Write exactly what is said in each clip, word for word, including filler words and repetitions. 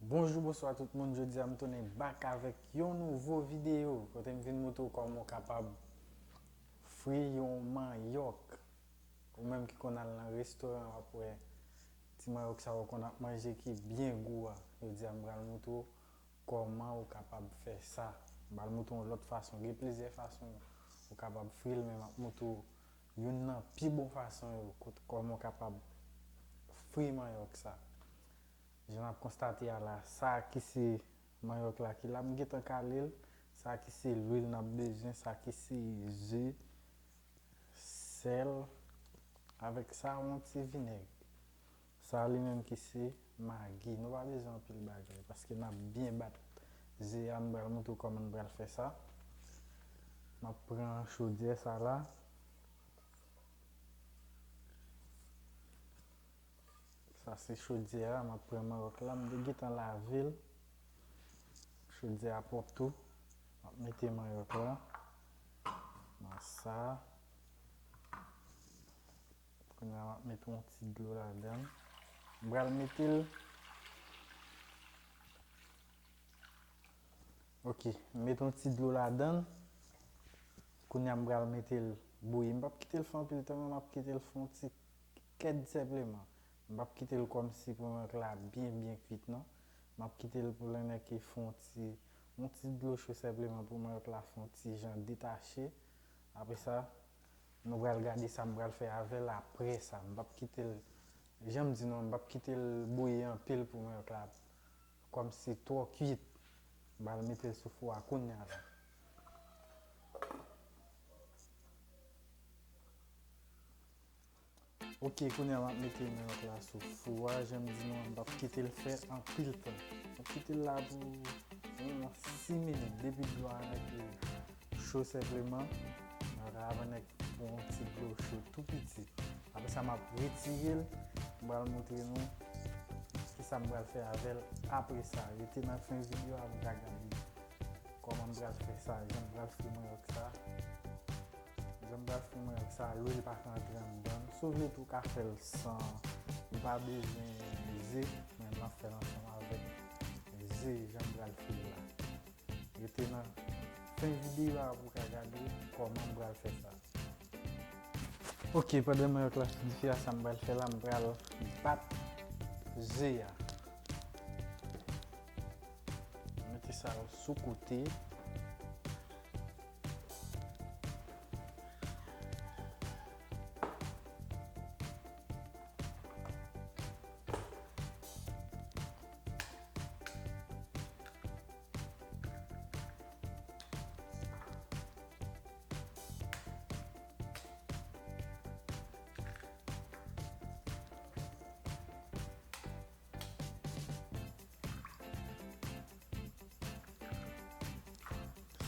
Bonjou, bonswa tout moun. Jodi a m tounen back avèk yon nouvo videyo kote m vin montre w kòman w kapab fri yon manyòk. Ou menm ki konn al nan restoran, w ap wè ti manyòk sa yo konn ap manje ki byen gou a. Jodi a m pral montre w kòman ou kapab fè sa. M pral montre w yon lòt fason. Gen plizyè fason ou kapab fri l, men m ap montre w youn nan pi bon fason yo, kot, kòman w kapab fri manyòk sa. Jan n ap konstate a la, sa ki se manyòk la ki la, m gentan kale l. Sa ki se lwil n ap bezwen, sa ki se ze, sèl, avèk sa, yon ti vinèg. Sa li menm ki se magi. Nou pa bezwen anpil bagay, paske n ap byen bat ze a. M pral montre w kòman n pral fè sa. M ap pran chodyè sa la. Sa se chodyè a, m ap pran manyòk la, m te gentan lave l. Chodyè a pwòp tou. M ap mete manyòk la nan sa. Kounye a, m ap mete yon ti dlo ladan l. M pral mete l. Ok, m mete yon ti dlo ladan l. Kounye a, m pral mete l bouyi. M p ap kite l fè anpil tan, non, m ap kite l fè yon ti kèd senpleman. M p ap kite l kòmsi pou manyòk la byen, byen kwit, non. M ap kite l pou lè nèg ki fè yon ti, yon ti dlo cho senpleman pou manyòk la fè yon ti jan detache. Apre sa, nou pral gade sa m pral fè avè l apre sa. M p ap kite l, jan m di nou, m p ap kite l bouyi anpil pou manyòk la kòmsi twò kwit. M pral mete l sou fou a kounye a la. Ok, kounye a m ap mete manyòk la sou fou a. Jan m di nou an, m p ap kite l fè anpil tan. M ap kite l la pou yon sis minit. Depi dlo a nèk cho senpleman, manyòk la va nèk pran yon ti dlo cho tou piti. Apre sa, m ap retire l. M pral montre nou kisa m pral fè avè l apre sa. Rete nan fen videyo a pou w ka gade kòman m pral fè sa, jan m pral fri manyòk sa. Jan m pral fri manyòk sa, lwil pa ka antre anndan l. Si w vle tou, w ka fè l san, ou pa bezwen ze, men m ap fè l ansanm avèk ze, jan m pral fri l la. Rete nan fen videyo a pou w ka gade kòman m pral fè sa. Ok, pandan manyòk la sou dife a, sa m pral fè la, m pral bat ze a. Mete sa yo sou kote.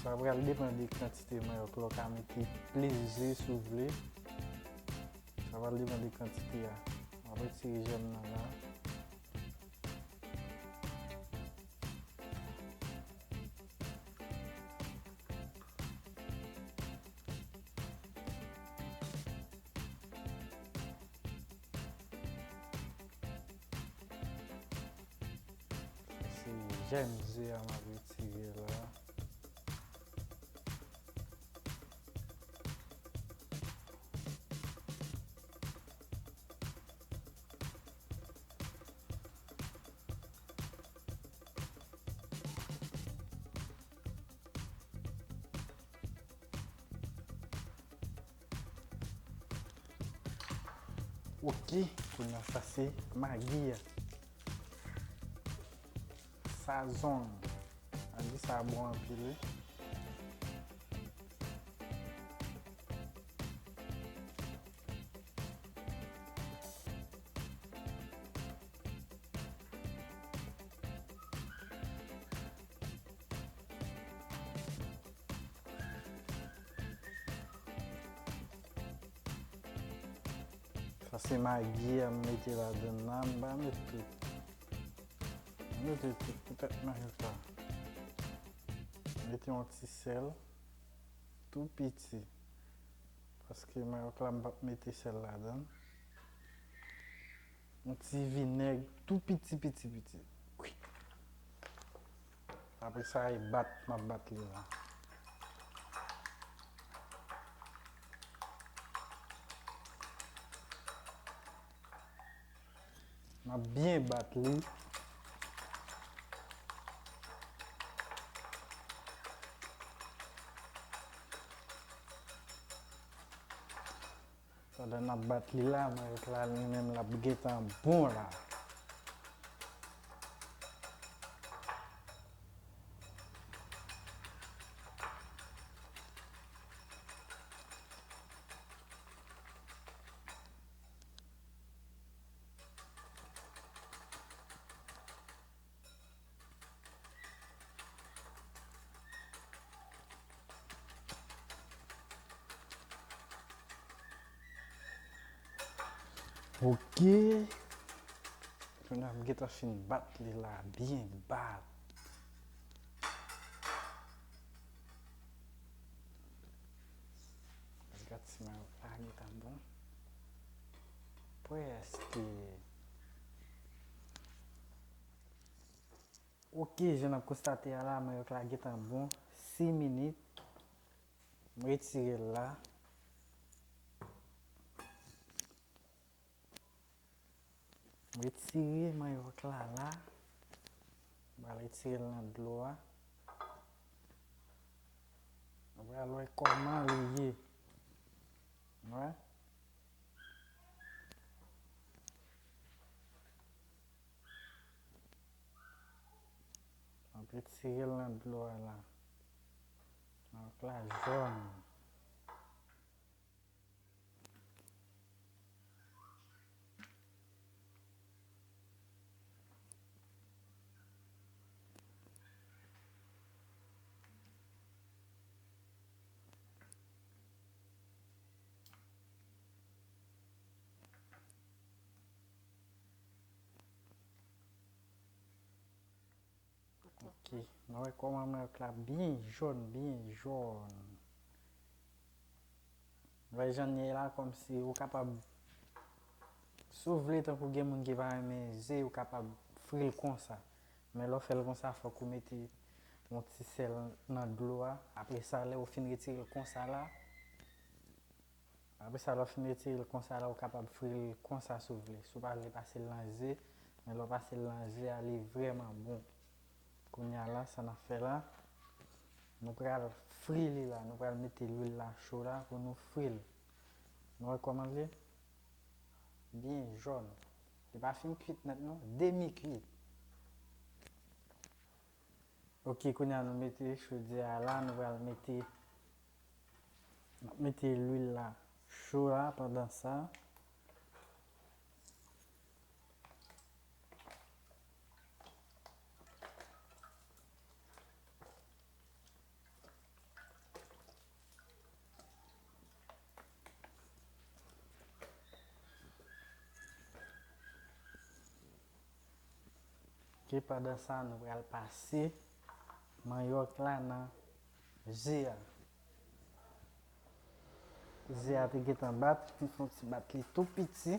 Sa pral depann de kantite manyòk la, w ka mete plis ze si w vle. Sa pral depann de kantite a. W ap retire jèm nan la. Se jèm ze a m ap retire la. Ok, kounye a sa se magi a. Sazon. Magi sa bon anpil, wi. Sa se magi a m mete ladann nan, m pa met tout. M mete tout poutèt manyòk la. Mete yon ti sèl tou piti. Paske manyòk la m p ap mete sèl ladann. Yon ti vinèg tou piti, piti, piti. Wi. Apre sa, e bat, m ap bat li la. M ap byen bat li. Pandan n ap bat li la, mayòk la li menm l ap gentan bon la. Ok. Kounye a m gentan fin bat li la, byen bat. Gad si mayòk la gentan bon. Prèske. Ok, jan n ap konstate a la, mayòk la gentan bon. Sis minit. M retire l la. M retire mayòk la la. M pral retire l nan dlo a. Nou pral wè kòman li ye. Wè. M ap retire l nan dlo a la. Mayòk la jòn. Ok, nou wè kòman mayòk la byen jòn, byen jòn. Wè jan l ye la, kòmsi ou kapab, si w vle, tankou gen moun ki pa renmen ze, ou kapab fri l konsa. Men lè w fè l konsa, fòk ou mete yon ti sèl nan dlo a. Apre sa, lè w fin retire l konsa la, apre sa, lè w fin retire l konsa la, ou kapab fri l konsa si w vle. Si w pa vle pase l nan ze, men lè w pase l nan ze a, li vrèman bon. Kounye a la, sa n ap fè la, nou pral fri li la, nou pral mete lwil la cho la pou nou fri l. Nou wè kòman l ye? Byen jòn. Li pa fin kuit nèt non, demi kuit. Ok, kounye a nou mete chodyè a la, nou pral mete, n ap mete lwil la cho la pandan sa. Ok, pandan sa, nou pral pase manyòk la nan ze a. Ze a te gentan bat, m fè yon ti bat li tou piti.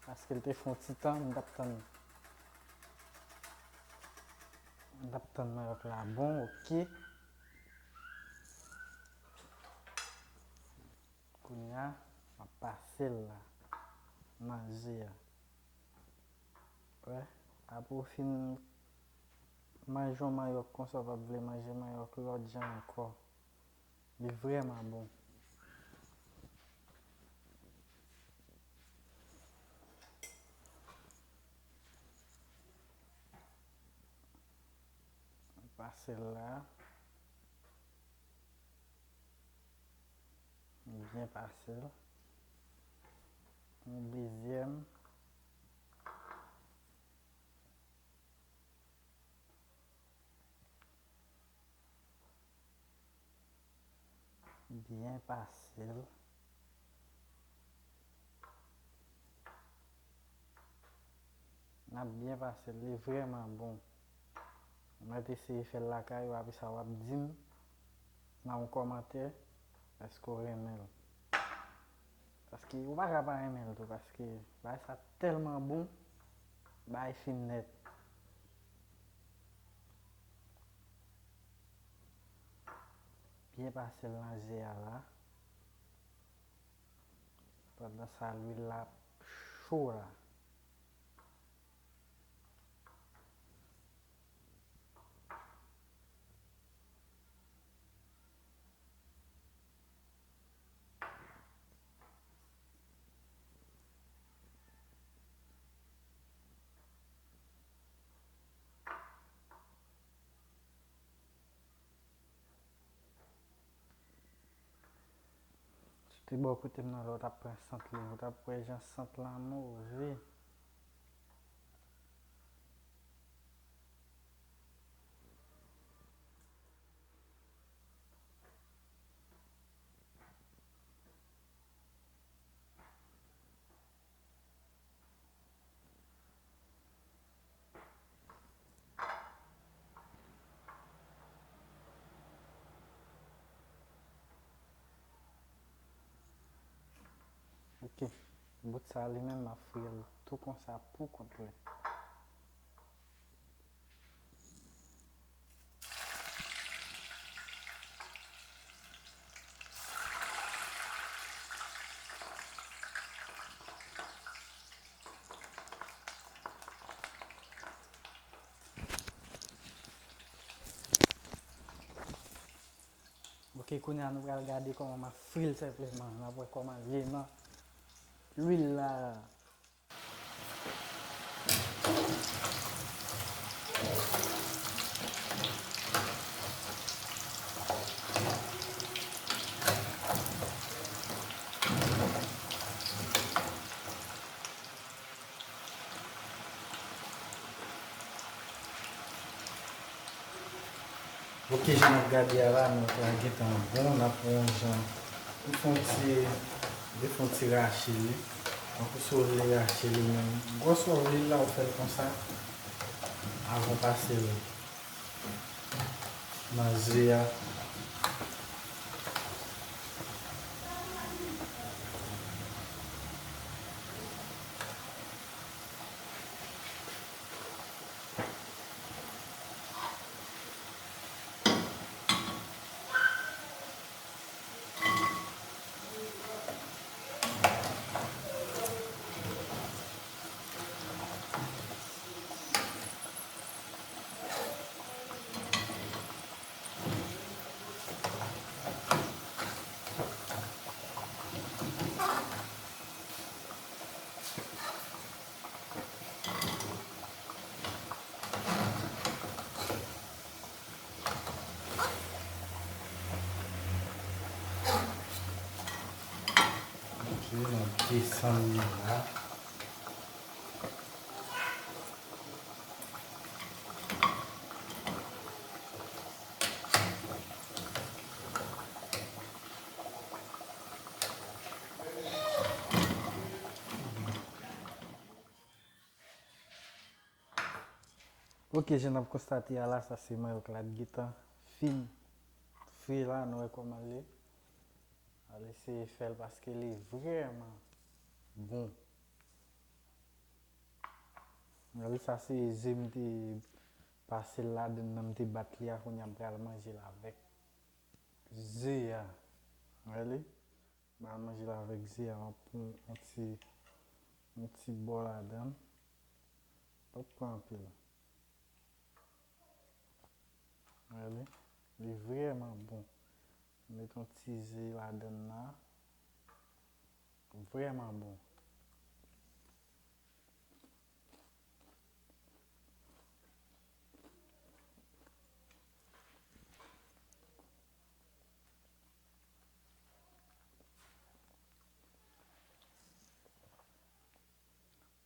Paske l te fè yon ti tan, m t ap tann. M t ap tann manyòk la bon, ok. Kounye a, m ap pase l la nan ze a. Wè, apre w fin manje yon manyòk konsa, w p ap vle manje manyòk lòt jan ankò. Li vrèman bon. Pase l la. Byen pase l. Yon dezyèm. Byen pase l. N ap byen pase l, li vrèman bon. Mwen te eseye fè l lakay ou, apre sa w ap di m nan yon kòmantè èske w renmen l. Paske ou pa ka pa renmen l tou, paske bagay sa tèlman bon, bagay fin nèt. Byen pase l nan ze a la. Pandan sa, lwil la ap cho la. Si w te bò kote m nan la, w t ap pran sant li, w t ap wè jan sant lan move. Ok. Bout sa li menm, m ap fri l tou konsa pou kont li. Ok, kounye a nou pral gade kòman m ap fri l senpleman. N ap wè kòman l ye nan lwil la. Ok, jan n ap gade a la, nou pral gentan bon, n ap pran yon jan, nou fè yon ti, nou fè yon ti rache li. Tankou si w vle rache li menm. Gwòsè lwil la, ou fè l konsa avan w pase l nan ze a. Ok, n ap desann li la. Ok, jan n ap konstate a la, sa se mannyòk la ki gentan fin fri la, nou wè kòman l ye. Al eseye fè l paske li vrèman bon. Gade sa, se ze m te pase l ladann nan, m te bat li a, kounye a m pral manje l avèk ze a. Gade, m pral manje l avèk ze a, m ap pran yon ti, yon ti bò ladann. P ap pran anpil. Gade, li vrèman bon. Met yon ti ze ladann nan. Vrèman bon.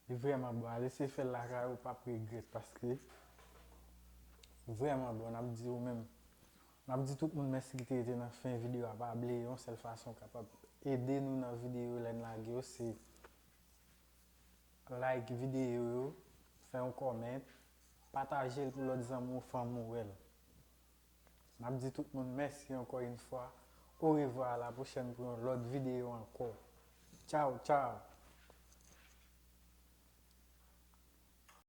Li vrèman bon. Al eseye fè l lakay ou, w p ap regrèt paske vrèman bon. N ap di ou menm, n ap di tout moun mèsi ki te rete nan fen videyo a. Pa bliye, yon sèl fason w kapab ede nou nan videyo lè n lage yo, se like videyo yo, fè yon kòmant, pataje l pou lòt zanmi w, fanmi w wè l. N ap di tout moun mèsi ankò yon fwa. Orevwa, a la pwochèn pou yon lòt videyo ankò. Tchaw, tchaw!